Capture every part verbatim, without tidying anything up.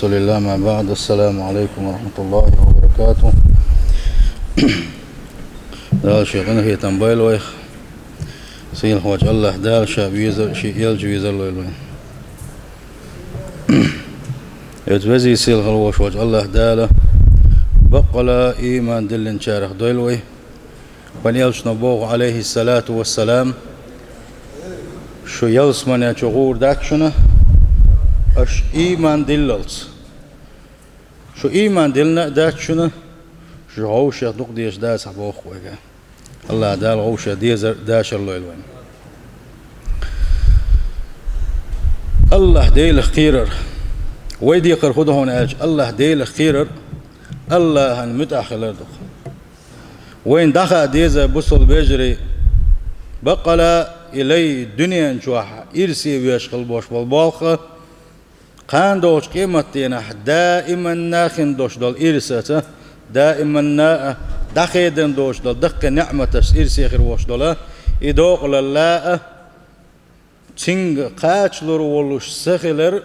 رسول الله، أما بعد. السلام عليكم ورحمة الله وبركاته. Дала шен къинхетам бойла вайх. Сийлахьволчу АллахӀ Дала Ша везар, Шен элча везар лойла вайна. Оцу веза-сийлахь волуш волчу АллахӀ Дала баккъала ийман диллинчарах дойла вай. Вайн элчано боху, Ӏалайхиссалату вассалам: «Шу ялсамане чу гӀур дац шуна, аша ийман диллалц. Шу ийман диллина а дац шуна, шу вовшех дукха дезаш дацахь», боху вайга. АллахӀ Дала вовшех дезар, дашар лойла вайна. АллахӀ Делах кхерар. Вай декхар хӀун ду хьуна аьлча, АллахӀ Делах кхерар АллахӀан муьтӀахь хилар ду. Вайна дӀахаа деза, бусалба вежарий, баккъала и лай дуьнен чохь ирсе веш хила болуш болу болх, кхана долчу къематдийнахь даиманна хин долуш долу ирсаца, даиманна а дӀахедан долуш долу даккхий неӀматашца ирсе хир волуш долу и докъалалла а, цуьнга кхачалур волуш ца хилар,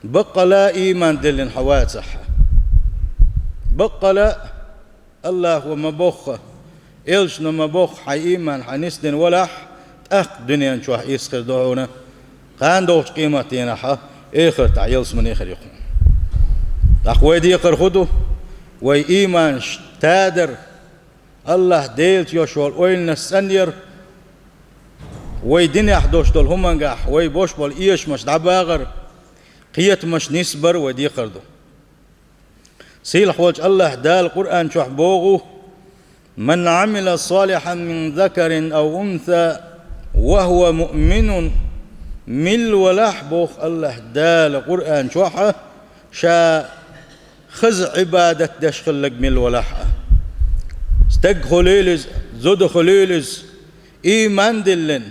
баккъала ийман диллина хьо вацахь. Баккъала АллахӀа ма бохху, элчано ма бохху, хьайн ийман хьан нисдина валахь, тӀаккха дуьнен чохь ирс хир ду хьуна, кхана долчу къематдийнахь а, эхартахь ялсамане хир ю хьуна. ТӀаккха вай декхар хӀун ду? Вай ийманаш тадар, АллахӀ Делаца йолуш йолу ойланаш цӀанъяр, вай динехь долуш долу хӀумангахь вай бош болу эшамаш дӀабагӀар, кхетамаш нисбар вай декхар ду. Сийлахь волчу АллахӀ Дала Къуръан чохь боху: «من عمل صالحا من ذكر أو أنثى وهو مؤمن», милла валахь, боху АллахӀ Дала Къуръан чохь, ша хаза Ӏибадат деш хилларг милла валахь а. Стаг хуьлийла иза, зуда хуьлийла иза, ийман диллина,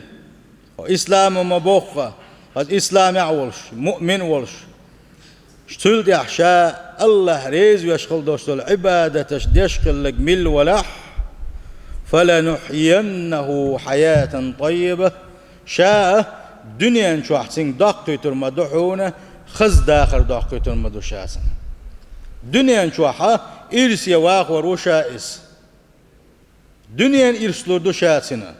хьо ислама ма бохху, хаза исламехь а волуш, муъмин а волуш. Цул тӀаьхьа ша АллахӀ реза веш хила долуш долу Ӏибадаташ деш хилларг милла валахь, «فلنحيينه حياة طيبة», ша дуьнен чохь цуьнга доккхуьйтур ма ду хьуна, хаза дахар доккхуьйтур ма ду ша цуьнга. Дуьнен чохь а ирсе вахор ву ша иза. Дуьненан ирс лур ду ша цуьнан.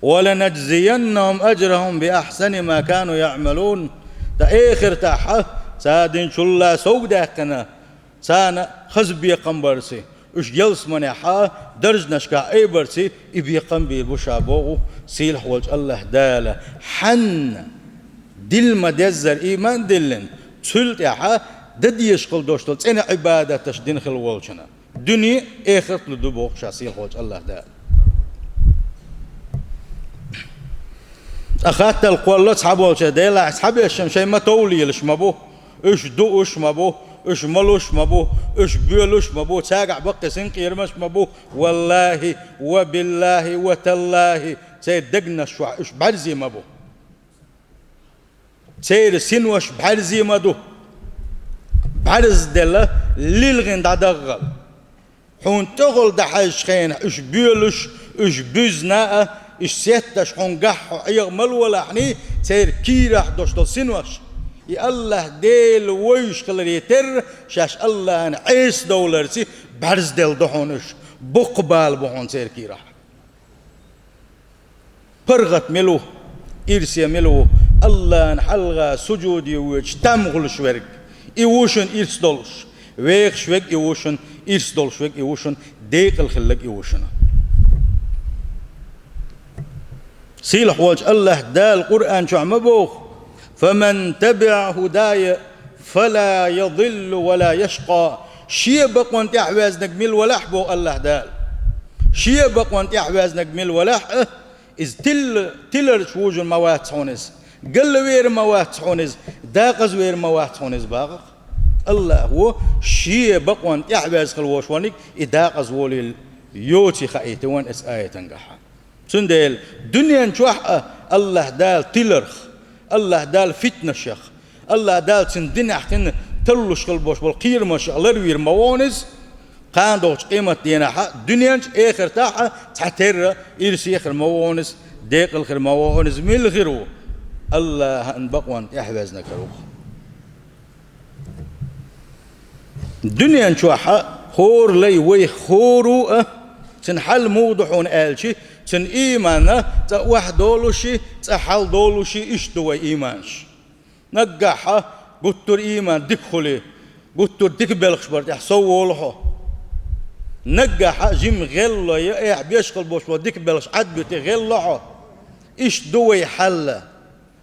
«ولنجزينهم أجرهم بأحسن ما كانوا يعملون». Ткъа эхартахь а, цара динчул а совдаьккхина, царна хаза бекхам барций, уьш ялсаманехь а даржанашкахь айбарций, и бекхам бийр бу ша, боху сийлахь волчу АллахӀ Дала. Хьанна дилла ма-деззара ийман а диллина, цул тӀаьхьа дан дезаш хила долуш долу цӀена Ӏибадаташ дина хила волчунна дуьне а, эхарт а лур ду, боху ша сийлахь волчу АллахӀ Дала. Ткъа хаттал кхолло цхьаболчеран, делахь цхьаберш шайн ма-товла лелаш ма бу, уьш дууш ма бу, уьш молуш ма бу, уьш боьлуш ма бу, цаьргахь баккхий синкъерамаш ма бу, валлахӀи, ва биллахӀи, ва таллахӀи, церан дегнаш чохь уьш бӀаьрзе ма бу. Церан синош бӀаьрзе ма ду. БӀаьрзделла лилгӀина дӀадаххал. Хьуна тӀехула дӀахьаьжчу хенахь уьш боьлуш, уьш буьзна а, уьш сетташ хьуна гахь хьо Ӏеха мала валахьний, церан кийрахь долуш долу синош, и АллахӀ Дела вевзаш хиларе терра, шаьш АллахӀана Ӏеса довларца бӀаьрзделла ду хьуна уьш, боккха бала бу хьуна церан кийрахь. ПаргӀат мила ву, ирсе мила ву, АллахӀана хьалха сужуде воьдуш там хуьлуш верг, и ву шуна ирс долуш, вехаш верг и ву шуна, ирс долуш верг и ву шуна, декъала хилларг и ву шуна. Сийлахь волчу АллахӀ Дала Къуръан чохь ма боху: «فمن تبع هداي فلا يضل ولا يشقى». Шен бакъонна тӀаьхьавезнарг мила валахь, боху АллахӀ Дала. Шен бакъонна тӀаьхьавезнарг мила валахь а, иза тилла, тиларчу вужур ма вац хьуна иза, галвер ма вац хьуна иза, дакъазвер ма вац хьуна иза, бахах. АллахӀа шен бакъонна тӀаьхьавеза хила волуш верг и дакъазволийла йоций хаийта вайн оцу аятангахь. Цундела дуьнен чохь а АллахӀ Дала тиларх, АллахӀ Дала фитнашех, АллахӀ Дала цуьнан динехь хин таллуш хила болуш болу кхерамашех ларвийр ма ву хьуна иза, кхана долчу къематдийнахь а, дуьнен чу а, эхартахь а цхьатерра ирсе хир ма ву хьуна иза, декъала хир ма ву хьуна иза, мила хир ву? АллахӀан бакъонна тӀаьхьавезнарг хир ву. Дуьнен чохь а хӀора лай вайх хӀоро а, цуьнан хьал муха ду хьуна аьлча, цуьнан ийман цкъа охьадолуш, цкъа хьалдолуш, иштта ду вай ийманаш. Наггахь а гуттар а ийман дика хуьлий, гуттар а дика белхаш бар тӀехь сов волу хьо. Наггахь а жимма гӀеллой, эхь беш хила болуш болу дика белхаш Ӏадбуьтий гӀелло хьо. Иштта ду вай хьал.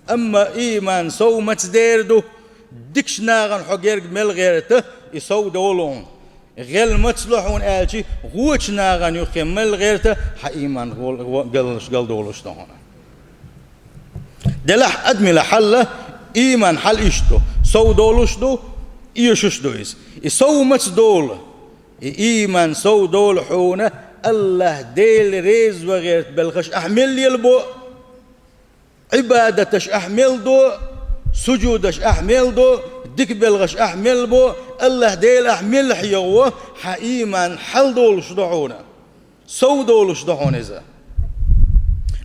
Амма ийман сов маца дер ду, дикачу нахана хьо герга мел гӀерта, и сов долу хьуна. ГӀел маца ло хьуна аьлча, гӀочу нахана юххе мел гӀерта, хьан ийман гӀол-, гӀо-, галнаш галдолуш ду хьуна. Делахь адамийн хьал, ийман хьал иштта ду. Сов долуш ду, эшаш ду иза. И сов маца долу? И ийман сов долу хьуна, АллахӀ Дела реза ван гӀерта белхаш ахь мел лелабо, Ӏибадаташ ахь мел до, сужудаш ахь мел до, дика белхаш ахь мел бо, АллахӀ Дела ахь мел хьехаво, хьан ийман хьалдолуш ду хьуна. Сов долуш ду хьуна иза.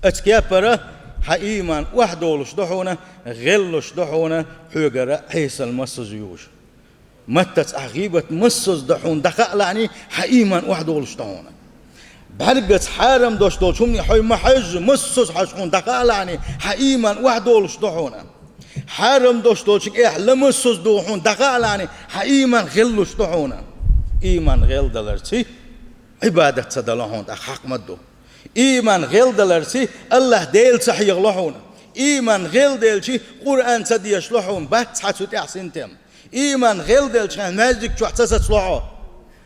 Оцу кепара хьан ийман охьадолуш ду хьуна, гӀеллуш ду хьуна, хьоьгара Ӏесалла массаза юуш. Маттаца ахь гӀийбат массаза дан хьуна дӀахаалахьний, хьан ийман охьадолуш ду хьуна. БӀаьргаца хьарам долуш долчу хӀуманийн хьо ма хьаьжжа, массаза хьожуш хьуна дӀахаалахьний, хьан ийман охьадолуш ду хьуна. Хьарам долуш долчуьнга эхь ла массаза дугӀу хьуна дӀахаалахьний, хьан ийман гӀеллуш ду хьуна. Ийман гӀелдаларций, Ӏибадат ца дало хьуна тӀаккха хьакъ ма ду. Ийман гӀелдаларций, АллахӀ Дела ца хьехало хьуна. Ийман гӀелделчий, Къуръан ца дешало хьуна, бац хьан цу тӀехь синтем. Ийман гӀелделчхьан маьждиг чохь ца сацало хьо,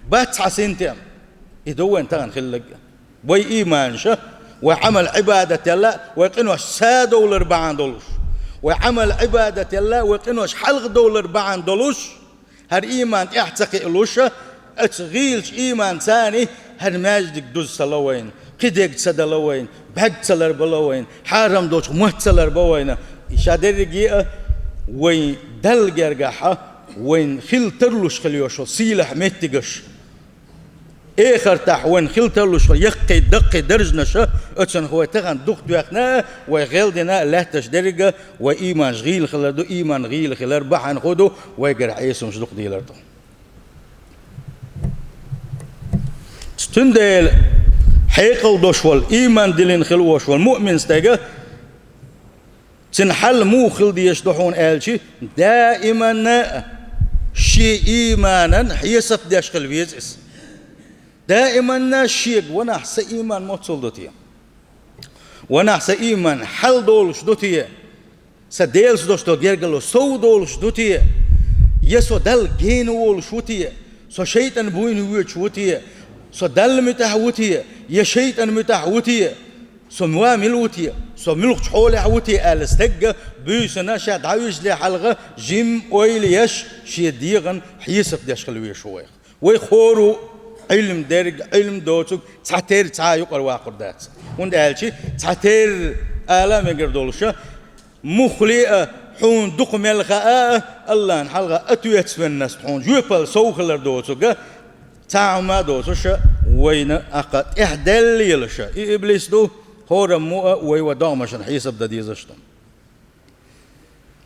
бац хьан синтем. И ду вайн тахана хилларг. Вай ийманаша, вай Ӏамал-Ӏибадателла, вай къинош садовлар бахьана долуш. Вай Ӏамал-Ӏибадателла, вай къинош хьалхадовлар бахьана долуш. ХӀара ийман тӀехь ца кхиалуша, оцу гӀийлачу ийман царний хӀара маьждиг дуза ца ло вайна, кхидерг ца дало вайна, бӀаьрг ца ларбало вайна, хьарам долчух мотт ца ларбо вайна. И ша дерриге а вайн Далла гергахьа, вайн хила тарлуш хила йош йолу сийлахь меттигаш. Эхартахь вайн хила тарлуш хила яккхий, даккхий даржнаша, оцунах вай тахана дукха доьхна а, вай гӀелдина а лаьтташ деррига, вай ийманаш гӀийла хилар ду, ийман гӀийла хилар бахьана хӀун ду, вайгара Ӏесамаш дукха дийр ду. Цундела хьекъал долуш волу, ийман диллина хила вош волу муъмин стага, цуьнан хьал муха хила дезаш ду хьуна аьлча, даиманна а шен ийманан хьесап деш хила веза иза. Даиманна а шега, ванахь сан ийман моццул ду те? Ванахь сан ийман хьал долуш ду те? Сан Делаца долуш долу гергарло сов долуш ду те? Я со Далла гена волуш ву те? Со шайтӀан буйна воьдуш ву те? Со Далла муьтӀахь ву те? Я шайтӀан муьтӀахь ву те? Со ма мила ву те? Со муьлхачу хьолехь ву те аьлла стегга буьйсанна ша дӀавижале хьалха жимма ойла еш, шен дегӀан хьесап деш хила везаш ву вайх. Вай хӀора а Ӏилма дерг, Ӏилма доцург цхьатерра цхьа а юкъара ваккхур дац. ХӀунда аьлча цхьатерра ала мегар долуша, муххале а хьуна дукха мел хаа а, АллахӀна хьалха ответственность хьуна жоьпалла сов хилар доцург, цхьа а хӀума а доцуша, вайна аккха тӀехь даьлла лелаша, и иблис ду, хӀораммо а вай вай догӀмашна хьесап дан дезаш ду.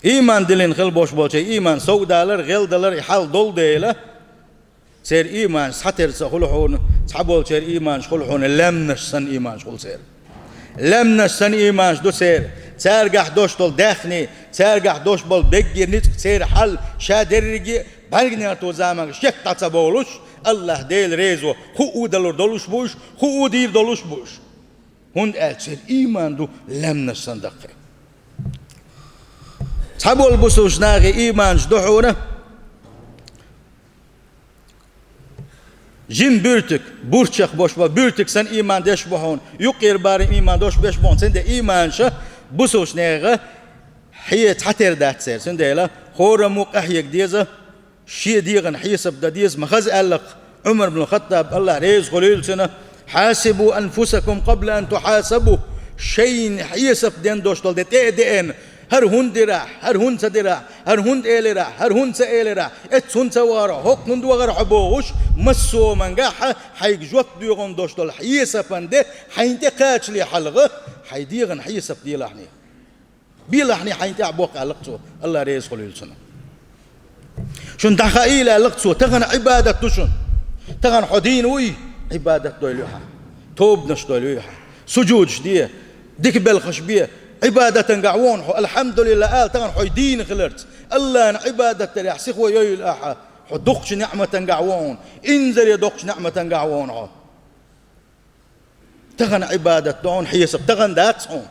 Ийман диллина хила бош болчеран ийман совдалар, гӀелдалар и хьал долу дела, церан ийманаш цхьатерра ца хуьлу хьуна, цхьаболчеран ийманаш хуьлу хьуна лаьмнаш санна ийманаш хуьлу церан. Лаьмнаш санна ийманаш ду церан. Цаьргахь дош долу даьхни, цаьргахь дош болу беггий ницкъ, церан хьал ша дерриге а бӀаьргнех то заманга шек дӀа ца бовлуш, АллахӀ Дела резо хӀуъу далур долуш бу уьш, хӀуъу дийр долуш бу уьш. ХӀунда аьлча церан ийман ду лаьмнаш санна даккхий. Цхьаболу бусулш нахе ийманаш ду хьуна, жин буьртиг, бурчах бош бо, буьртиг санна ийман деш бу хьуна, юккъера барам ийман дош беш бу хьуна, цундела ийманаша бусулш неха хье цхьатерра дац церан. Цундела хӀораммо къахьега деза, шен дегӀан хьесап дан деза, ма хаза аьлла-кх Ӏумар бну Хаттаб, АллахӀ реза хуьлийла цунна: «Хьасибу анфусакум къабла ан тухьасабу». Шайна хьесап ден дош долу де тӀе а деана, хӀара хӀунда дирахь, хӀара хӀунда ца дирахь, хӀара хӀунда элирахь, хӀара хӀунда ца элирахь, эцца хӀунда ца вахара, хӀокху хӀунда вахара хьо бохуш, массо а мангахь хьайга жоп доьгӀун дош долу хьесапан де хьайна тӀе кхачале хьалха, хьайн дегӀан хьесап делахьний. Белахьний хьайна тӀехь боккха аьлла-кх цо, АллахӀ реза хуьлийла цунна. Шуна дӀахаийла, аьлла-кх цо, тахана Ӏибадат ду шуна. Тахана хьо дийна вуй, Ӏибадат дойла ю хьан. Тобанаш дойла ю хьан. Сужудаш де, дика белхаш бе, Ӏибадатангахь ву хьо, алхьамдулиллахӀ ала, тахана хьо дийна хиларца. АллахӀан Ӏибадат дарехь сихо йойла ахьа, хьо дукхачу ниӀматангахь ву хьо, инзаре доккхачу ниӀматангахь ву хьо. Тахана Ӏибадат ду хьуна, хьесап тахана дац хьуна.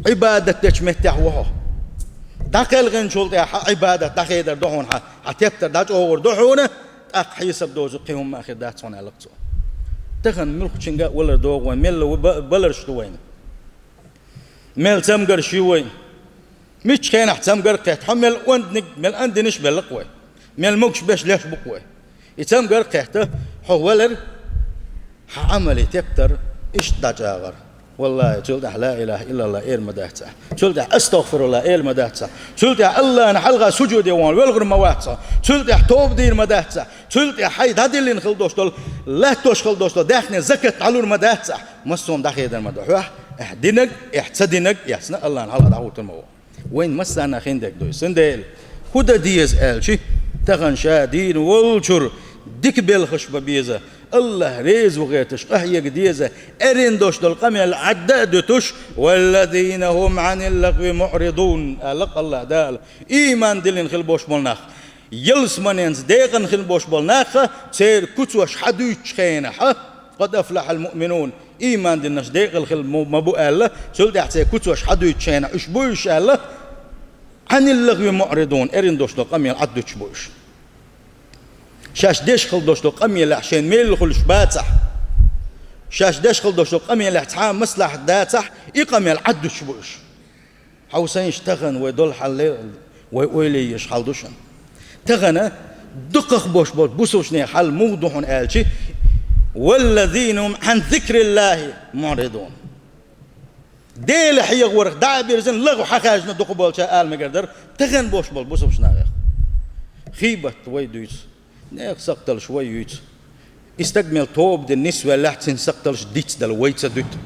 Ӏибадат дечу меттехь ву хьо. ДӀакхелхинчул тӀаьхьа Ӏибадат дӀахедар ду хьуна, хьан, хьан тептар дӀачӀогӀур ду хьуна, тӀаккха хьесап дозу кхин хӀумма а хир дац хьуна, аьлла-кх цо. Тахана муьлххачуьнга а валар догӀу вайн, мел ва-, валарш ду вайна. Мел цамгарш ю вайн. Миччу хенахь цамгар а кхетта, хьо мел ондиниг, мел ондинаш а белла-кх вай. Мел могуш берш леш бу-кх вай. И цамгар а кхетта, хьо валар, хьан Ӏамали тептар иштта дӀачӀагӀар. ВаллахӀи, цул тӀаьхьа ла илахӀа иллаллахӀ эр ма дац ахь. Цул тӀаьхьа астагӀфируллахӀ эр ма дац ахь. Цул тӀаьхьа АллахӀна хьалха сужуде вахана велхар ма вац ахь. Цул тӀаьхьа тоба дийр ма дац ахь. Цул тӀаьхьа хьайн дӀадиллина хила долуш долу, латтош хила долуш долу даьхни закат дӀалур ма дац ахь. Массо а хӀума дӀахедар ма ду хьох, ахь динарг, ахь ца динарг, эцна АллахӀна хьалха дӀахӀуттур ма ву. Вайн массарна хиндерг ду иза. Цундела хӀун дан деза аьлча, тахана ша дийна волчуьра дика белхаш бан беза, АллахӀ реза ву гӀерташ къахьега деза, эрна долуш долу къамел Ӏадда а дуьтуш, «Валлазина хӀум Ӏанил лагӀви муӀридун», аьлла-кх АллахӀ Дала. Ийман диллина хила болуш болу нах, ялсаманенца декъана хила болуш болу нах, церан куцаш хьадуьйцучу хенахь, «Къад афлахьал муъминун», ийман диллинарш декъала хила ма, ма бу аьлла, цул тӀаьхьа церан куцаш хьадуьйцучу хенахь уьш бу уьш аьлла, «Ӏанил лагӀви муӀридун», эрна долуш долу къамел Ӏаддуьтуш бу уьш. Шаьш деш хила долуш долу къамелехь шайна мелла хуьлуш бацахь, шаьш деш хила долуш долу къамелехь цхьа а маслахьат дацахь, и къамел Ӏаддуьтуш бу уьш. Хьовсийша, тахана вай долу хьал, вай ойла еш хьал ду шуна. Тахана дукхах болуш болу бусалбанийн хьал муха ду хьуна аьлча, «Валлазина хӀум Ӏан зикриллахӀи муӀридун». Дела хьехорах дӀа а бирзина, лагӀу хьахаьжна дукха болчара ала мегар дара тахана болуш болу бусалбанех. Хибат вай дуьйцу. Нехан сакхталш вай юьйцу. И стаг мел тоба дина нисвеллехь, цуьнан сакхталш дицдала вай ца дуьту.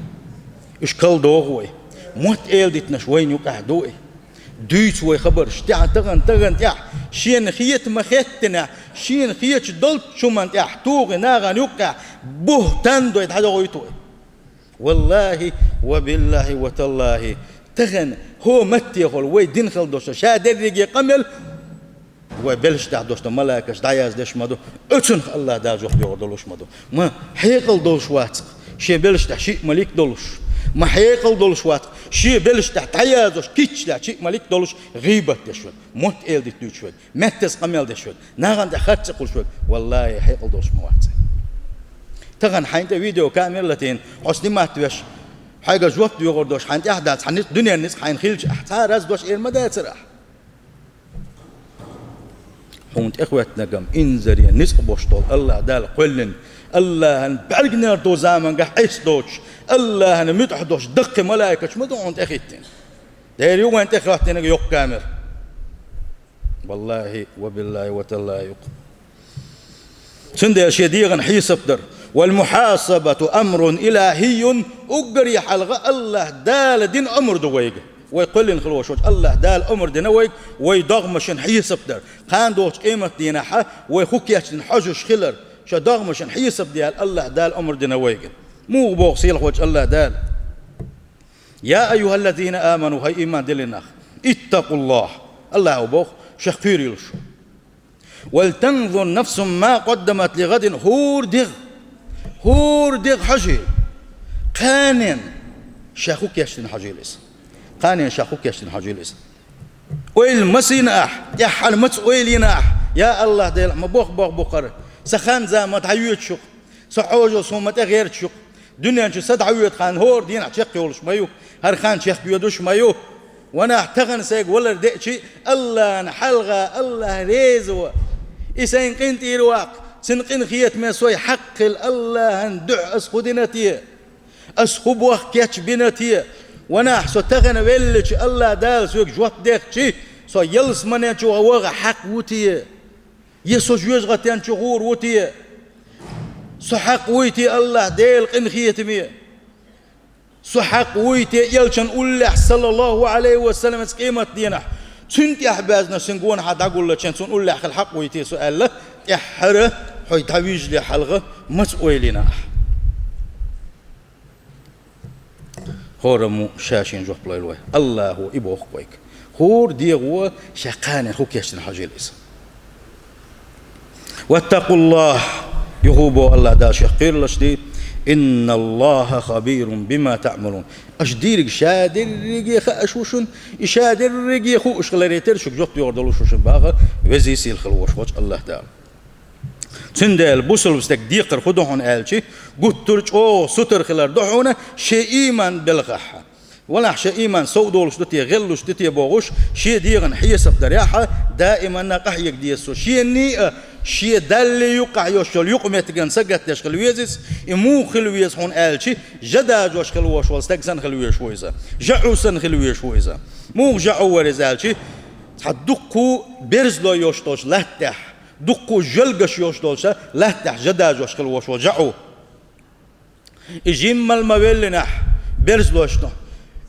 Уьш кхалдоху вай. Мотт эладитанаш вайна юкъахь ду и. Дуьйцу вай хабарш. ТӀаьхьа тахана, тахана тӀаьхьа шена хета ма хеттинехь, шена хеташ долчу хӀуманна тӀаьхьа тухий нахана юккъехь, бух тан дой дӀадохуьйту вай. ВаллахӀи, ва биллахӀи, ва таллахӀи, тахана хӀо маттехула вай дина хила долуш, ша дерриге къамел, вай белшаш тӀехь долуш долу малайкаш дӀаяздеш ма ду, оцунах АллахӀ Дала жоп догӀур долуш ма ду. Ма хьекъал долуш вацахь, шен белшаш тӀехь шиъ малик долуш. Ма хьекъал долуш вацахь, шен белшаш тӀехь дӀаяздеш кийча лаьцна шиъ малик долуш, гӀийбат деш верг, мотт эладита дуьйцуш верг, меттаза къамел деш верг, нахана тӀехь харц цӀе кхуллуш верг, валлахӀи, хьекъал долуш ма вац. Тахана хьайна тӀе видеокамера латийна, хьо снимать веш, хьайга жоп догӀур долуш, хьайна тӀехь дац, хьан ницкъ, дуьненан ницкъ хьайна хилча, ахь цхьа а раз дош эр ма дацара ахь. Хьуна тӀехӀоьттинарг-м инзаре ницкъ болуш долу АллахӀ Дала кхоьллина, АллахӀан бӀаьрганера долу замангахь Ӏеса доцуш, АллахӀана муьтӀахь долуш даккхий малайкаш ма ду хьуна тӀехӀиттина. Дера ю вайн тӀехӀоьттинарг йоккха камера. ВаллахӀи, ва биллахӀи, ва таллахӀи, ю-кх. Цундела шен дегӀан хьесап дар. «Вал мухьасабату амрун илахӀийюн», уггаре хьалха АллахӀ Дала дина омра ду вайга. Вай кхоьллина хила волуш волчу АллахӀ Дала омра дина вайга, вай догӀмашна хьесап дар. Кхана долчу къематдийнахьа вай хӀун кечдина хьожуш хилар. Шайн догӀмашна хьесап де аьлла, АллахӀ Дала омра дина вайга. Муха боху сийлахь волчу АллахӀ Дала? «Я айюхӀаллазина аману», хӀай ийман диллина нах, «иттакъуллахӀ», АллахӀа боху, шех кхоьруьйтуш шу. «Вал танзур нафсун ма къаддамат ли гӀадин», хӀора дегӀ, хӀора дегӀ хьожийла. Кханенна ша хӀун кечдина хьожийла иза. Кханенна ша хӀун кечдина хьожийла иза. Ойла ма сийна ахь, тӀаьххьара маца ойла йина ахь, я АллахӀ Дела, ма боху-боху бу хӀара, сан хан-зама дӀайоьду шух, со хьожал суна ма тӀегӀерташ ю-кх. Дуьнен чу са дӀайоьду хан хӀора дийнахь чекхйолуш ма ю, хӀара хан чекхйоьдуш ма ю. Ванах, тахана сайга валар деъчи, АллахӀна хьалха АллахӀ реза ван. И сайна къинтӀера ваккха, цуьнан къинхетаме сой хьакъ хила АллахӀан дуьхьа ас хӀун дина те? Ас хӀун бохк кечбина те? Ванах, со тахана веллачу АллахӀ Дала соьга жоп дехчи, со ялсамане чу ваха хьакъ ву те? Я со жоьжахатен чу гӀур ву те? Со хьакъ вуй те АллахӀ Делан къинхетаме? Со хьакъ вуй те элчан уллехь, саллаллахӀу Ӏалайхи ва саллам, цу къематдийнахь? Цуьнан тӀехь баьзна шен гонахьа дӀагуллачен цунна уллехь хила хьакъ вуй те со аьлла, тӀаьххьара хьо дӀавижале хьалха маца ойла йина ахь? ХӀораммо ша-шена жоп лойла вай. АллахӀо и боху вайга. ХӀора дегӀо ша кханенна хӀун кечдина хьажийла иза. «واتقوا الله», юха боху АллахӀ Дала шех кхералаш де, «إن الله خبير بما تعملون». Аша дийриг ша дерриге хууш ву шуна, и ша дерриге хууш хиларе терра шуьга жоп доьхур долуш ву шуна боху веза-сийлахь хила волуш волчу АллахӀ Дала. Цундела бусалба стеган декхар хӀун ду хьуна аьлча, гуттар а чӀогӀа сутара хилар ду хьуна шен ийман белхахь. Ванахь шен ийман сов долуш ду те, гӀеллуш ду те бохуш, шен дегӀан хьесап дарехь, даиманна къахьега деза цо. Шен ниъа, шен Далла юккъехь йолуш йолу юкъаметтиган сагатдеш хила веза иза, и муха хила веза хьуна аьлча, жа дажош хила волуш волу стаг санна хила везаш ву иза. ЖаӀу санна хила везаш ву иза. Муха жаӀу вара иза аьлча, цхьа дуккха берзалой йолуш долчу латтехь, дуккха жоьлгаш йолуш долчу латтехь жа дажош хила волуш волу жаӀу. И жиммал ма веллинехь, берзалошна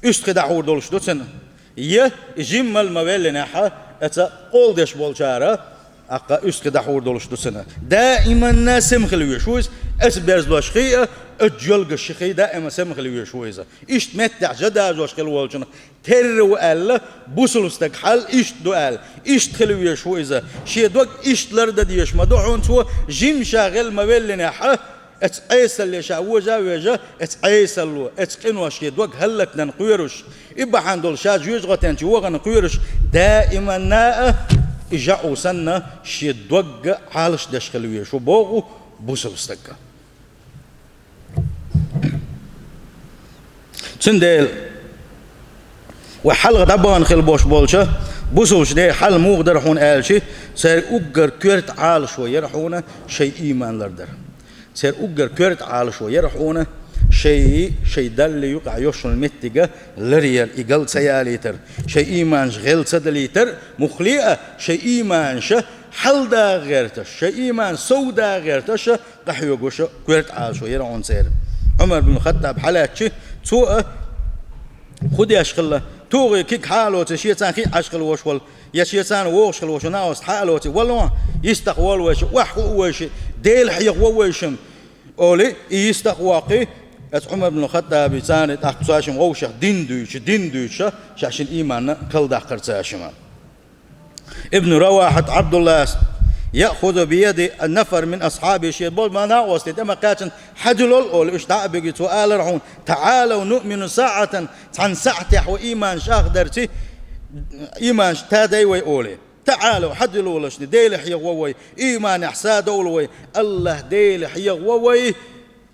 уьстагӀий дӀахьур долуш ду цуьнан. Я и жиммал ма веллинехь, эца къола деш болчара, аккха уьстагӀий дӀахьур долуш ду цуьнан. Даиманна сема хила везаш ву иза, эца берзалошхий а, эца жоьлгашхий даима сема хила везаш ву иза. Иштта меттехь жа дажош хила волчунах терра ву аьлла, бусалба стаг хьал иштта ду аьлла, иштта хила везаш ву иза. Шен дог иштта лардан дезаш ма ду хьуна цо, жима ша гӀел ма веллинехь, эца Ӏесалле ша вожа а вежа, эца Ӏесалло, эца къинош шен дог хӀаллакдан кхоьруш, и бахьана долу ша жоьжахатин чу вахана кхоьруш, даиманна а и жаӀу санна шен догга Ӏалаш деш хила везаш ву боху бусалба стаг. Цундела вай хьалха дӀабахана хила бош болчу бусалбачу ден хьал муха дара хьуна аьлча, церан уггар коьрта Ӏалашо яра хьуна шайн ийман лардар. Церан уггар коьрта Ӏалашо яра хьуна шайн, шайн Далла юкъахь йолуш йолу меттиг ларъяр, и гал ца ялийтар, шайн ийманаш гӀел ца далийтар, муххале а шайн ийманаш хьалдаха гӀерташ, шайн ийман совдаха гӀерташ, къахьоьгуш коьрта Ӏалашо яра хьуна церан. Ӏумар бин Хаттаб хьалаьцча, цо а хӀун деш хилла, тугӀи киг хьалоций, шен царна хиъ Ӏаш хила вош волу, я шен царна вогӀуш хила вош волу накъост хьалоций, валлахӀи, йистах волу вайша, охьахуу вайша, Дела хьехаво вайша, олий, и йистах воккхий, эца Ӏумар бин Хаттаби царна тӀаккха цаьшимма вовшах дин дуьйцуш, дин дуьйцуш, шаьшшинна ийманна калдаккхар цаьшимма. Ибн Равахьат Ӏабдуллас, яъхузу биядихӀи нафар мин асхьабихӀи, шен болу накъостий тӀе ма кхаьчна, хьаьдуьлал олу, уьш дӀа а буьгий, цо алар хьуна, таӀалав нуъмину саӀатан, цхьана саӀатехь вай ийманаш ахдарций, ийманаш тадай вай олий. ТаӀалав, хьаьдуьлалаш, Дела хьехаво вай, ийманехь садовла вай, АллахӀ Дела хьехаво вай,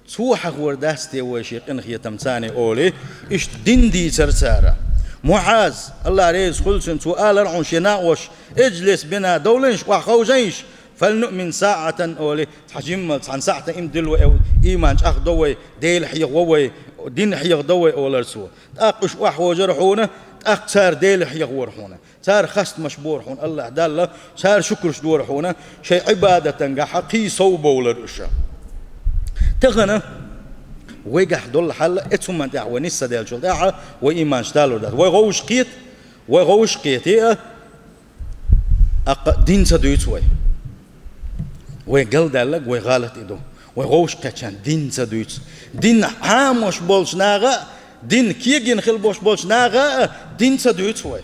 Цо хьахор дац те вай шен къинхетам царна олий, иштта дин дийцар цара. МуӀаз, АллахӀ реза хуьлда цунна, цо алар хьуна шен накъош, иджлис бина, довлийша, охьаховшийша, фалнуъмин саӀатан олий, цхьа жиммал, цхьана сахьтан ийман дилла вай, ийман чӀагӀдо вай, Дела хьехаво вай, дин хьехадо вай олар цо. ТӀаккха уьш охьавожар хьуна, тӀаккха цара Дела хьехавора хьуна. Цара хастамаш бора хьуна АллахӀ Далла, цара шукурш дора хьуна, шайн Ӏибадатангахьа кхий сов бовлар уьш. Тахана вайгахь долу хьал эцу хӀуманна тӀехь вай нисса делчул тӀаьхьа вай ийманаш далур дац. Вай гӀовш кхета, вай гӀовш кхете а, аккха дин ца дуьйцу вай. Вай галдаьллаг, вай гӀалат и ду. Вай гӀовш кхечан дин ца дуьйцу. Дин Ӏамош болчу наха а, дин кегина хила бош болчу наха а дин ца дуьйцу вай.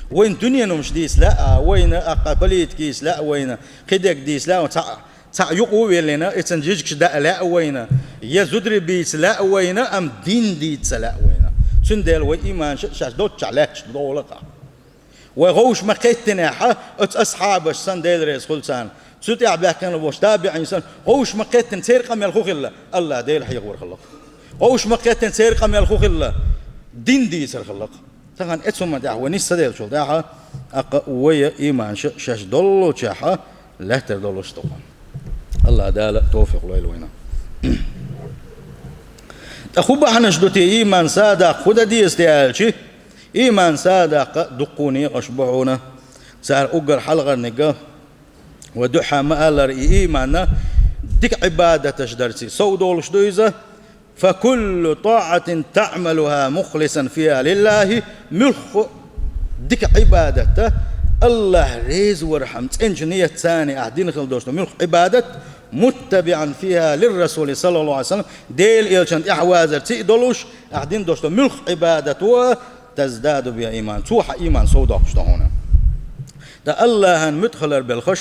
Вайна дуьненан хӀумаш дийца лаьа, вайна аккха политика йийца лаьа, вайна кхидерг дийца лаьа, цхьаъ, цхьаъ юкъа а веллина, эцан жижигаш даа лаьа вайна, я зударий бийца лаьа вайна, амма дин дийца ца лаьа вайна. Цундела вай ийманаш шаьш долччохь лаьтташ довла-кх. Вай гӀовш ма кхеттинехьа, оцу асхьабаш санна, Дела реза хуьлда царна, цу тӀехь баьхкина болчу табиӀин санна, гӀовш ма кхеттина церан къамел хӀун хилла, АллахӀ Дела хьехавар хилла-кх. ГӀовш ма кхеттина церан къамел хӀун хилла, дин дийцар хилла-кх. Тахана эцу хӀуманна тӀехь вай нисса делчул тӀаьхьа, аккха вай ийманаш шаьш доллучехьа лаьттар долуш ду-кх. АллахӀ Дала товфикъ лойла вайна. Ткъа хӀун бахьанаш ду те ийман садаккха, хӀун дан деза те аьлча, ийман садаккха дуккха некъаш бу хьуна, цара уггар хьалхарниг, вай дуьххьа ма-аллара, и ийман дика Ӏибадаташ дарций сов долуш ду иза, فكل طاعة تعملها مخلصا فيها لله, муьлхха Дика Ӏибадат, Аллахь реза вархьама цӀеначу ниятца ахь дина хила долуш ду муьлхха Ӏибадат, متبعا فيها للرسول صلى الله عليه وسلم, Делан элчанна тӀаьхьавазар цӀе а долуш, ахь дина долуш ду муьлхха Ӏибадат а, تزداد بها إيمانا, цо хьан ийман сов доккхуш ду хьуна. Ткъа Аллахьан муьтӀахь хилар белхаш,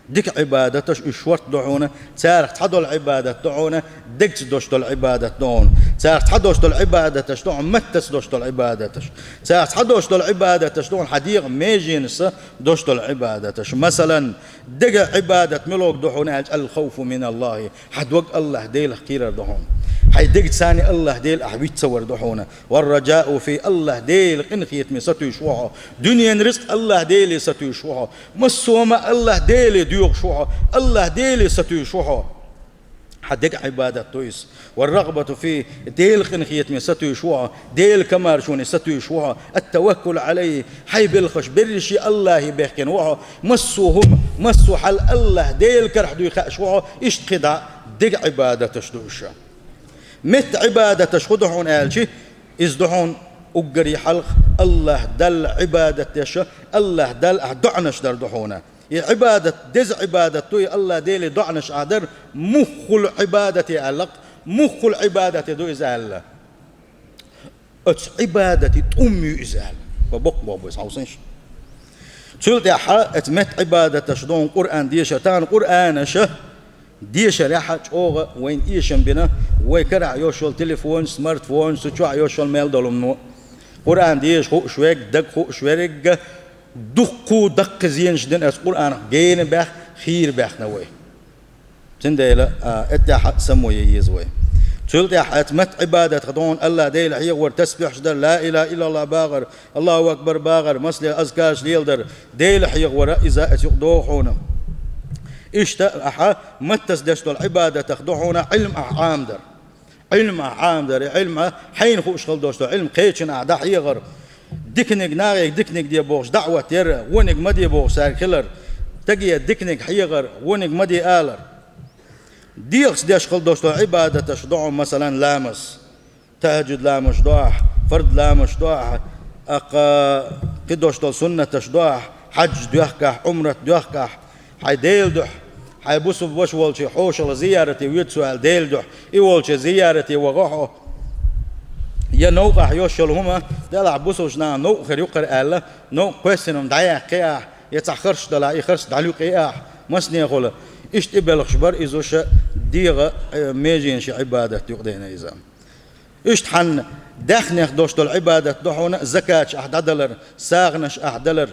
дика Ӏибадаташ уьш шортта ду хьуна, царах цхьа долу Ӏибадат ду хьуна, дегца долуш долу Ӏибадат ду хьуна, царах цхьа долуш долу Ӏибадаташ ду хьуна, маттаца долуш долу Ӏибадаташ, царах цхьа долуш долу Ӏибадаташ ду хьуна, хьан дегӀан меженашца долуш долу Ӏибадаташ. Масалан, деган Ӏибадат муьлха ду хьуна аьлча, الخوف من الله, хьан дог Аллахь Делах кхерар ду хьуна. Хьайн дегацани Аллахь Дела ахь виц ца вар ду хьуна. والرجاء فيه, Аллахь Делан къинхетаме сатуьйсуш ву хьо. Дуьненан рицкъ Аллахь Деле сатуьйсуш ву хьо. Массо а хӀума Аллахь Деле доьхуш ву хьо. Аллахь Деле сатуьйсуш ву хьо. Хьан деган Ӏибадат ду иза. والرغبة فيه, Делан къинхетаме сатуьйсуш ву хьо. Делан комаьршоне сатуьйсуш ву хьо. التوكل عليه, хьайн белхаш берриш а Аллахье бехкина ву хьо. Массо а хӀума, массо а хьал Аллахь Делан карахь дуй хууш ву хьо. Иштта кхидӀа деган Ӏибадаташ ду уьш. Меттан Ӏибадаташ хӀун ду хьуна аьлча, иза ду хьуна уггаре хьалха Аллахь Далла Ӏибадат деш, Аллахь Далла ахь доӀанаш дар ду хьуна. И Ӏибадат, деза Ӏибадат ду и Аллахь Деле доӀанаш ахь дар, муххул Ӏибадате аьлла-кх, муххул Ӏибадате ду иза аьлла. Оцу Ӏибадате тӀум ю иза аьлла. Ва боккха боху иза, хьовсийша. Цул тӀаьхьа оцу меттан Ӏибадаташ ду хьуна Къуръан дешар. Тахана Къуръанаш дешарехь чӀогӀа вайна эшам бина, вай карахь йолуш йолу телефонаш, смартфонаш, цу чохь йолуш йолу мел долу хӀумано. Къуръан деша хууш верг, дага хууш верг, дуккха даккхий зенаш дина оцу Къуръанах гена баьхна, хийра баьхна вай. Цундела, а, эттехьа само е еза вай. Цул тӀаьхьа оцу меттан Ӏибадатах ду хьуна Аллахь Дела хьехавар, тасбихьаш дар, ла илаха иллаллахӀ бахар, Аллаху акбар бахар, массо а азкараш леладар, Дела хьехавар, иза оцу юкъа догӀу хьуна. Иштта ахьа маттаца деш долу Ӏибадатах ду хьуна Ӏилма ахь Ӏамадар. Ӏилма ахь Ӏамадар, и Ӏилма хьайна хууш хила долуш долу Ӏилма кхечун ахь дӀахьехар. Диканиг нахе диканиг де бохуш даӀват яр, вониг ма де бохуш цаьрга хилар. Стаге диканиг хьехар, вониг ма де алар. ДегӀаца деш хила долуш долу Ӏибадаташ ду хьуна, масалан, ламаз. ТахӀажжуд ламазаш ду ахь, фард ламазаш ду ахь, аккха кхидолуш долу суннаташ ду ахь, хьаьжжа доьхкахь, Ӏумрат доьхкахь, хьайн Делан дуьхьа, хьайн бусалба ваша волчу хьошалгӀа зиярате воьду со аьлла Делан дуьхьа, и волчу зиярате ваха хьо. Я новкъахь йолуш йолу хӀума, делахь бусалба нахана новкъа хир ю-кх хӀара аьлла, новкъа кхоьссина хӀума дӀаяьккхи ахь, я цхьа харц далахь, и харц дӀалуьйкъи ахь, массанехула. Иштта и белхаш бар иза уьш дегӀан, э, меженашан Ӏибадат юкъадайна иза. Иштта хьан даьхнех долуш долу Ӏибадат ду хьуна закаташ ахь дӀадалар, сагӀанаш ахь далар.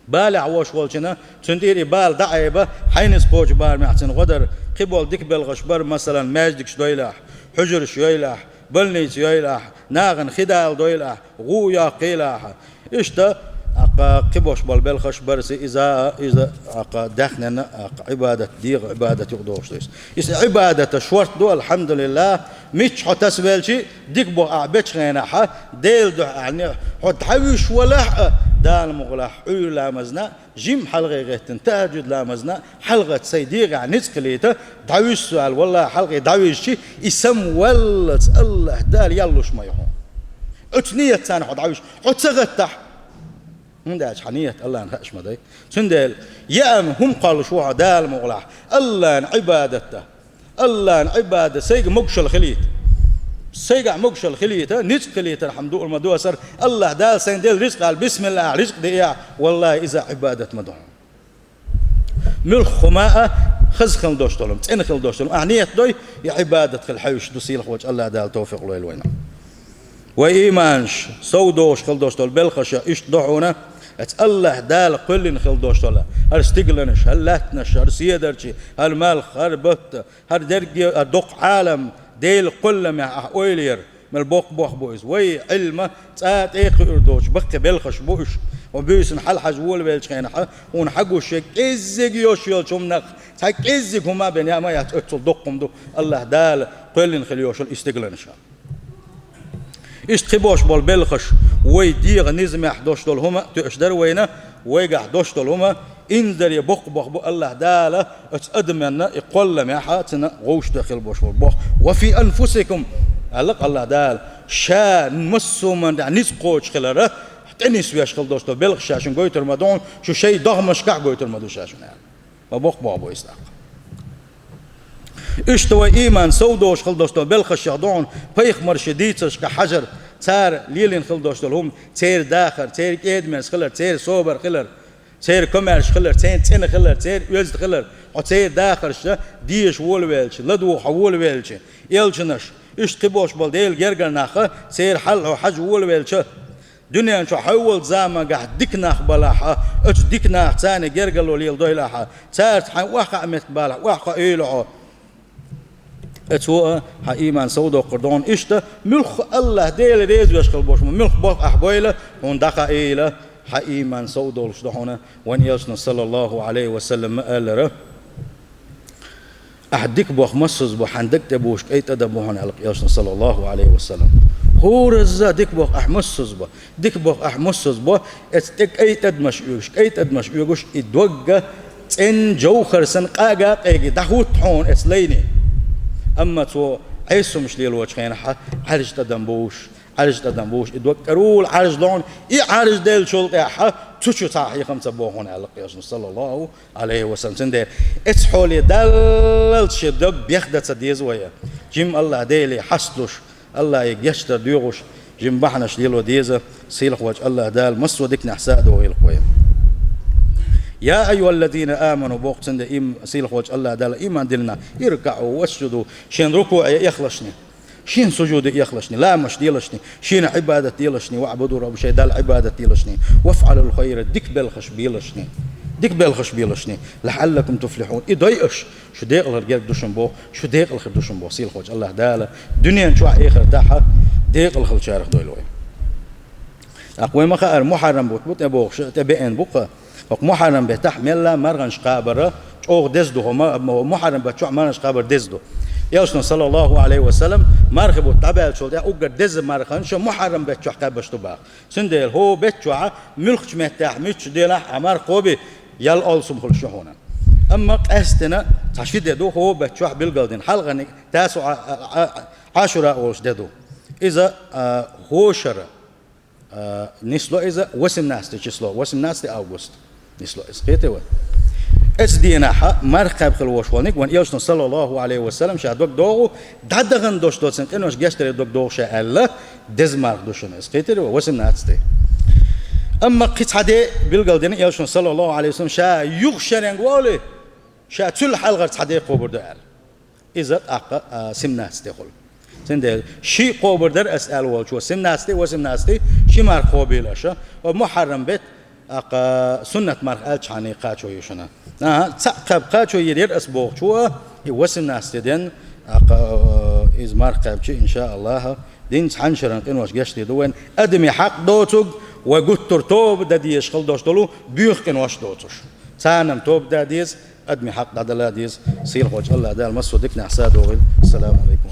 Балехь волуш волчунна, цуьнан тӀера и бала дӀаайба, хьайн ницкъ кхочу барамехь цуьнан гӀо дар, кхин болу дика белхаш бар, масалан, маьждигаш дойла ахь, хьуьжараш йойла ахь, больница йойла ахь, нахана хи дала дойла ахь, гӀу йоккхийла ахь. Иштта, аккха кхин болуш болу белхаш бар иза, иза, аккха даьхненна, аккха Ӏибадат, дегӀан Ӏибадат юкъадогӀуш ду иза. Иза Ӏибадаташ шортта ду, алхьамдулиллахӀ, мичча хьо тасавелча а, дика боху ахь бечу хенахь, Делан дуьхьа аьлла, хьо дӀавуьжуш валахь а, Дала мукъалахь, Ӏуьйра ламазна, жимма хьалхе гӀеттина, тахӀажжуд ламазна, хьалхаца сайн дегӀехь ницкъ хилийта, дӀавуьжу со аьлла, валлахӀи, хьалхе дӀавуьжучи, и самаваллалц Аллахь Дала ял луш ма ю хьуна. Оцу ниятца хьо дӀавуьжу, хьо ца гӀаттахь. ХӀунда аьлча хьан ният Аллахьна хууш ма дай. Цундела, яа хӀума кхоллуш ву хьо Дала мукъалахь, Аллахьна Ӏибадат дан. Аллахьна Ӏибадат сайга могушалла хилийта. Сайгахь могушалла хилийта, ницкъ хилийтархьама дуур ма доцура, Аллахь Дала сайна делла ризкъ аьлла, бисмиллахӀ, ризкъ деахь, валлахӀи, иза Ӏибадат ма ду. Муьлхха хӀума а хаза хила долуш долу, цӀена хила долуш долу. Ахь ният дой, и Ӏибадат хила хьаьвсуш ду сийлахь волчу Аллахь Дала, товфикъ лойла вайна. Вай ийманаш, сов догӀуш хила долуш долу белхаш иштта ду хьуна, оцу Аллахь Дала кхоьллина хила долуш долу хӀара стигланаш, хӀара лаьттанаш, хӀара седарчий, хӀара малх, хӀара батта, хӀара дерриге а доккха Ӏалам, Делан кхолламехь ахь ойла яр, мел боккха бохам бу иза. Вай Ӏилма цӀа тӀе а кхуьур доцуш, баккхий белхаш бу уьш. Хьо буьйсанна хьалхьажа волавеллачу хенахь, хьуна хьагуш шен кӀеззиг йолуш йолчу хӀуманах цхьа кӀеззиг хӀума а бен яа ма яц, оццул доккха хӀума ду Аллахь Дала кхоьллина хила йолуш йолу и стигланаш. Иштта кхин болуш болу белхаш, вай дегӀан низамехь долуш долу хӀума а тоьуш дара вайна, вайгахь долуш долу хӀума, инзаре боккха бохам бу Аллахь Дала оцу адамна и кхолламехь а цунна гӀовшта хила болуш болу бохам. «Ва фи анфусикум», аьлла-кх Аллахь Дала, ша массо а хӀуманна тӀехь ницкъ кхочуш хилар, тӀенисвеш хила долуш долу белхаш ша шуна гойтур ма ду хьуна, шу шайн догӀмашкахь гойтур ма ду ша шуна аьлла. Ма боккха боху бу иза тӀаккха. Иштта вай ийман сов долуш хила долуш долу белхаш ша ду хьуна, пайхамарийн дийцаршка хьажар, цара лелийна хила долуш долу хӀума, церан дахар, церан кӀеда-мерза хилар, церан собар хилар, церан комаьрша хилар, церан цӀена хилар, церан оьзда хилар, хьо церан дахаршна дезаш волавелча, ладугӀу хьо волавелча, элчанаш, иштта кхин болуш болу Делан гергара нах, церан хьал хьо хьажа волавелча, дуьнен чохь хьо волчу заманчохь дика нах балахь, оцу дика нахаца царна гергарло леладойла ахьа, цаьрца хьайн охьахаа меттиг балахь, охьахаийла хьо. Оцо а хьан ийман сов доккхур ду хьуна. Иштта, муьлхха а АллахӀ Дела резавеш хила болуш ма, муьлхха болх ахь бойла, хьуна дӀакхаийла, хьан ийман сов долуш ду хьуна. Вайн элчано, саллаллаху Ӏалайхи ва саллам, ма-аллара: «Ахь дика болх массаза бо, хьан даг тӀе бууш кӀайн тӀадам бу хьуна», аьлла элчано, саллаллаху Ӏалайхи ва саллам. ХӀоразза дика болх ахь массаза бо, дика болх ахь массаза бо, эцу тӀе кӀайн тӀадамаш оьгуш, кӀайн тӀадамаш оьгуш, и догга цӀена жовхар санна къага а къеги дӀахӀутту хьуна эцу лайне. Амма цо Ӏеса хӀумаш лелочу хенахь Ӏаьржа тӀадам бууш, Ӏаьржа тӀадам бууш, и дог кӀарула Ӏаьржа ло хьуна, и Ӏаьржа деллачул тӀаьхьа цу чу цхьа а хьехам ца бо хьуна аьлла элчано, саллаллаху Ӏалайхи ва саллам. Цундела эцу хьоле даллалц шен дог бехдан ца деза вай. Жимма АллахӀ Деле хьасталуш, АллахӀе гечдар доьгӀуш, жимма бахьанаш лело деза, сийлахьволчу АллахӀ Дала массо а диканехь са а дохийла вай. «Я айюхаллазина аману», боху цундела им-, сийлахьволчу АллахӀ Дала, ийман диллина, «иркаӀу васжуду», шен рукуӀе эхлашни, шен сужуде эхлашни, ламаш делашни, шена Ӏибадат делашни, «ваӀбуду раббакум», шайн Далла Ӏибадат делашни, «вафӀалул хайра», дика белхаш белашни, дика белхаш белашни, «лаӀаллакум туфлихьун». И дой аша, шу декъалхар герга ду шуна боху, шу декъалхар ду шуна боху, сийлахьволчу АллахӀ Дала дуьнен чохь а, эхартахь а декъалхарчарах дойла вай. ТӀаккха вай ма хаара, мухьаррам бутт бу тӀе бохуш, тӀе беана бу-кх. ХӀокху мухьаррам беттахь мелла марханаш кхабар чӀогӀа деза ду, хӀума, хӀо-, мухьаррам беттахь чохь марханаш кхабар деза ду. Элчано, саллаллаху Ӏалайхи ва саллам, мархи бутт дӀабаьллачул тӀаьхьа уггар деза марханаш мухьаррам беттахь чохь кхаьббаш ду боху. Цундела хӀо беттахь чохь муьлххачу меттехь муьлххачу денахь а марха кхоби, ял олсум хуьлуш ю хьуна. Амма къаьсттина цхьа ши де ду хӀо беттахь чохь билгалдина, хьалхарниг Тасуъа, а, а, а, Ӏашура а волуш де ду. Иза, а, хӀо шара, а, нисло иза, восемнадцатое число, восемнадцатое август нисло иза. Кхетий вай? Эцу денахь марха кхаьбна хила волуш волниг, вайн элчано, саллаллаху Ӏалайхи ва саллам, ша дог догӀу, дӀадахана долуш доцу къинош гечдаре дог догӀу ша аьлла, деза марха ду шуна иза. Кхетий вай? Восемнадцатое. Амма кхин цхьа де билгалдина элчано, саллаллаху Ӏалайхи ва саллам, ша юха шеренга вале, ша цул хьалхара цхьа де кхобур ду аьлла. Иза тӀаккха, а, семнадцатое хуьлу. Цундела шиъ кхобур дара ас аьлла волчо, семнадцатое, восемнадцатое, ши марха кхобийла аша. Ва мухьаррам бетта, тӀаккха суннат марха аьллачхьана кхачо ю шуна. АхӀа, цхьаъ кхаьбна кхачо йийр яра ас бохучо, и восемнадцатое ден, тӀаккха, а, иза марха кхаьбча, иншааллахӀ, динца хьаншаран къинош гечдийр ду вайна. Адамийн хьакъ доцург, вай гуттар а тоба дан дезаш хила долуш долу боьха къинош доцуш. Царна-м тоба дан деза, адамийн хьакъ дӀадала деза, сийлахьволчу АллахӀ Дала массо а диканехь са а дохийла. Ассаламу Ӏалайкум.